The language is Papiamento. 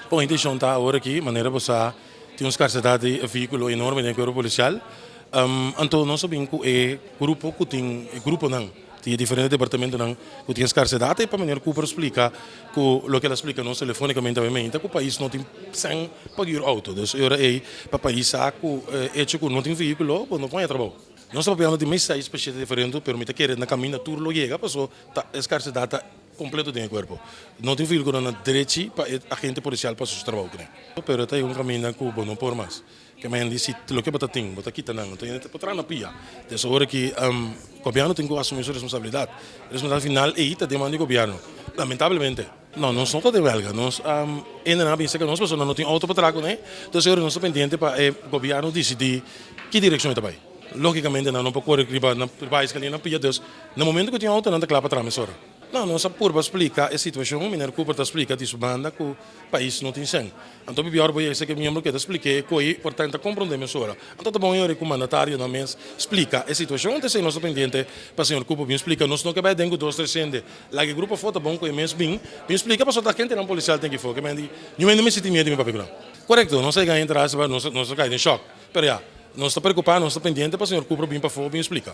Bon, intencion ta awor aki, manera bo sa, tin un scarsedad di vehiculo enorme den cuerpo policial. Anto nos a bin cu e grupo cu tin, e gruponan di e diferente departamentonan cu tin e scarsedad y pa meneer Cooper splica cu loke el a splica nos telefonicamente awe meinta cu pais no tin cen pa huur auto. Dus e ora ey pa pais sa cu e hecho cu no tin vehiculo bo no por haña trabou. Nos ta papiando di mes seis pa shete diferente pero mi ta kere na caminda tur lo yega paso ta e scarsedad ta completo den e cuerpo. No tin vehiculo na drechi pa e agente policial pasa su trabou kuné. Pero ta un caminda cu bo no por mas. Ke men di si loke bo ta tin, bo ta kita nan, anto hende ta por traha na pia. Des ora ki gobierno tin ku asumi su responsabilidat. Responsabilidat final ei ta den man di gobierno. Lamentablemente. No, nos no ta den welga. Nos hendenan a bisa ku nos pasobra no tin outo pa traha kuné. Entonces ora nos ta pendiente pa e gobierno disidí ki direkshon e ta bai. Lógicamente nan no por kore riba nan baiskel na pia, dus na momento ku tin outo nan ta kla pa traha mesora. No, nos a purba splika e situashon, Meneer Cooper ta splika di su banda ku pais no tin sèn. Anto mi bior bo yega esaki miembro ke ta splik'é ku ei por tenta komprondé mesora. Anto ta bon e ora ku mandatarionan mes splika e situashon. Anto esei nos ta pendiente pa señor Cooper bin splika. Nos no ke bai den ku dos tres hende. Laga e grupo afó ta bon ku e mes bin bin splika pasobra ta hendenan polisial tin aki afó. Ke men di, Niun hende mester tin miedu di mi papia ku nan. Korekto, nos a yega entra nos a kai den shòk. Pero ya, nos ta preokupá, nos ta pendiente pa señor Cooper bin pafó bin splika.